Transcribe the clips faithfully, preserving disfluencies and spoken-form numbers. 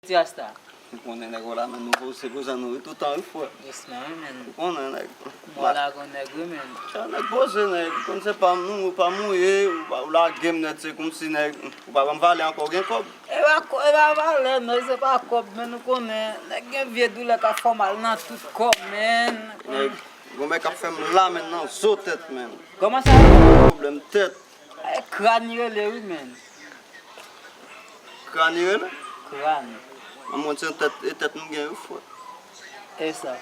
Ti Rasta. Ou konnen nèg ou la, men nou poze koze nou wi, toutan wi, frè. Dousman wi, men. Ou konnen nèg. Mò la gon nèg wi, men. Chan nèg poze, nèg. Konn se pa nou, ou pa mouye, ou pa, ou lage m nèt, se kòmsi nèg, ou pa ban m valè ankò, ou gen kòb. E pa kò-, e pa valè, non, se pa kòb, men nou konnen, nèg gen vye doulè k ap fè w mal nan tout kò, men. Nèg, gon bèk ap fè m la, men nan zo tèt, men. Kòman sa? Pwoblèm tèt. E kran li rele, wi, men. Kran li rele? Kran. Mwen, se tèt, e tèt m gen, wi, frè. E sa?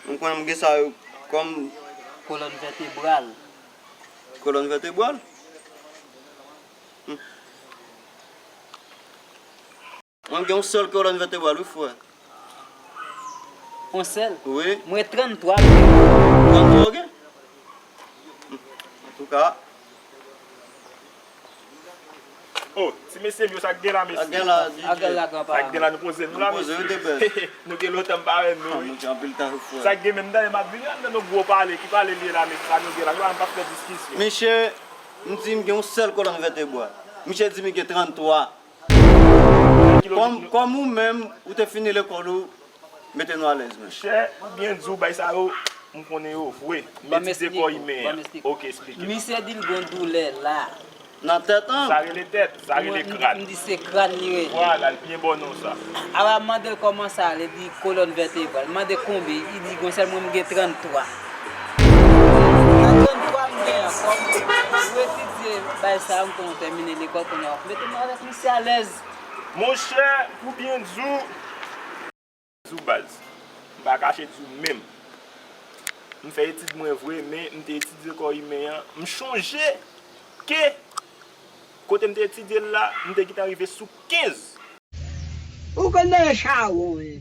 M konnen m gen sa yo kòm kolòn vètebral. Kolòn vètebral? Hmm. Mwen gen yon sèl kolòn vètebral, wi, frè. Yon sèl? Wi. Mwen trannntwa. Trannntwa, ok? Antouka. Oh, ti mesye m yo, sa k gen la, mesye? Sa k gen la, D J? Sa k gen la, nou poze nou la, mesye. Nou poze, wi, de bèl. Nou gen lontan m pa wè nou, wi. Ah, nou gen anpil tan, wi, frè. Sa k gen menm, tande m ap vini anndan yon gwo pale, ki pale li ye la, mesye, sa nou gen la, nou pa menm pa fè diskisyon. Misye, m di m gen yon sèl kolòn vètebral. Misye di m gen trannntwa. Kòm, kòm ou menm, ou te fini lekòl ou, mete nou alèz, men. Monchè, pou byen di w, bay sa yo, m konnen yo vre. M etidye kò imen an. Ok, esplike. Misye di l gon doulè la. Nan tèt an? Sa rele tèt, sa rele kran. M di se kran li rele. Vwala, l byen bon non sa. Apa m mande l kòman sa, li di kolòn vètebral. M mande konbyen, li di gon sèl mwen m gen trannntwa. Nan trannntwa m gen an, kòm ou etidye bay sa yo, m konnen w tèmine lekòl, kounye a w ap mete m avèk misye alèz. Monchè, pou byen di w, di w baz, m pa kache di w menm. M fè etid mwen vre, men m te etidye kò imen an. M chonje ke kote m te etidye l la, m te gentan rive sou kenz. Ou konn nan chawon, wi.